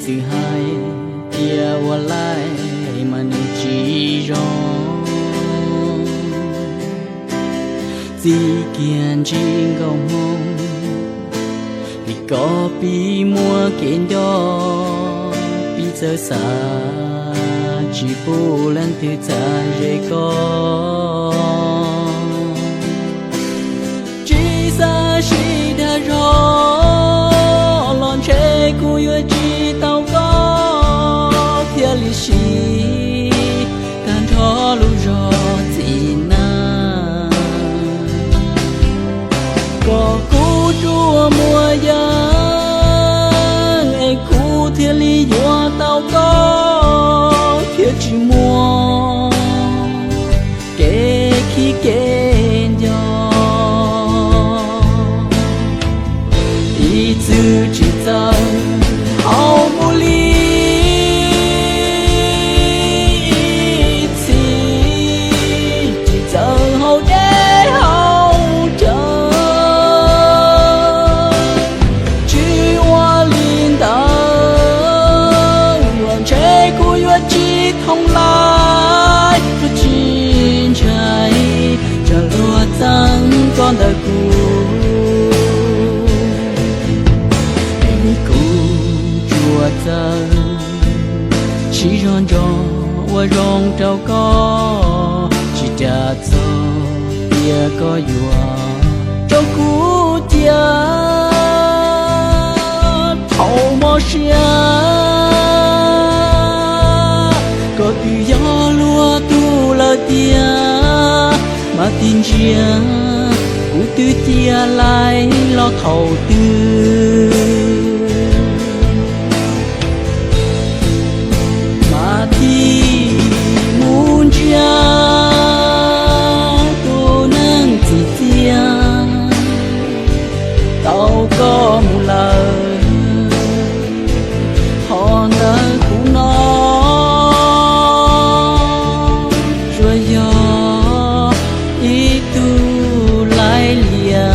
Twb hais tias ua laij mas nws tsis zoo, txij kiag ntsis nkaus hmo, vim koj pib muaj kev nco, pib txawj xav, tsis pub leej twg txav ze koj. Tsis xav sib dag zog los ntshe kuv yuav tsis tau koj thiaj li siv tag nrho lub zog txiv neej. Kom kuv tsuas muaj yeej es kuv thiaj li yuav tau koj thiaj tsis muaj kev khib kev nco. Ib txwm tsis txawj haus mus li, ib txhis tsis txawj haus dej haus cawv. Tsis ua li ntawd los ntshe kuv yuav tsis thooj lais, kuv tsis ntshai tsam luag txeeb koj ntawm kuv. Es kuv tsuas txawj siv zog ntso ua zoo rau koj, tsis ras txog tias koj yuav rau kuv cia. Thaum mob siab koj twb yog luag tug lawm tiag, mas tig ntsia kuv twb cia laij los thaum twg. Mas tig mus ntsia tus neeg txim txiaj tau koj mus lawm, qhov ntawd kuv no tsuas yog ib tug laij liam.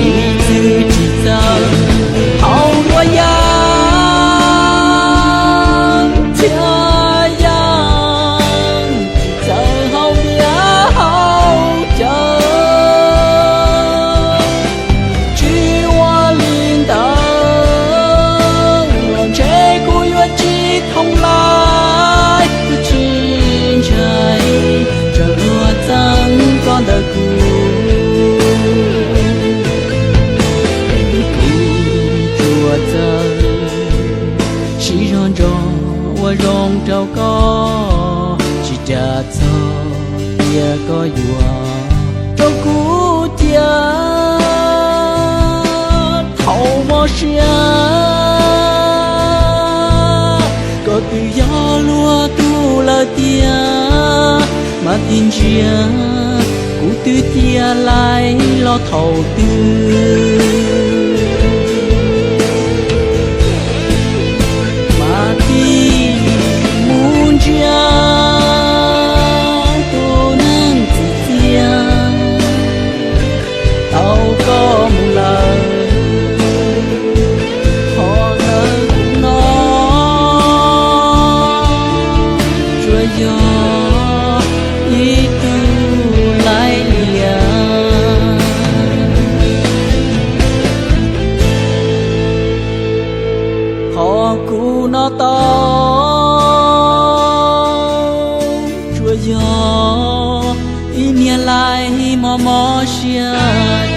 Ib txwm tsis txawj haus dua yam thiab yam, tsis txawj haus diav haus cawv. Tsis ua li ntawd los ntshe kuv yuav tsis thooj lais, kuv tsis ntshai tsam luag txeeb koj ntawm kuv. Es kuv tsuas txawj siv zog ntso ua zoo rau koj, tsis ras txog tias koj yuav rau kuv cia. Thaum mob siab koj twb yog luag tug lawm tiag, mas tig ntsia kuv twb cia laij los thaum twg. Mas tig mus ntsia tus neeg txim txiaj tau koj mus lawm, qhov ntawd kuv no tsuas yog ib tug laij liam. Qhov kuv no tau tsuas yog ib niag laij mob mob siab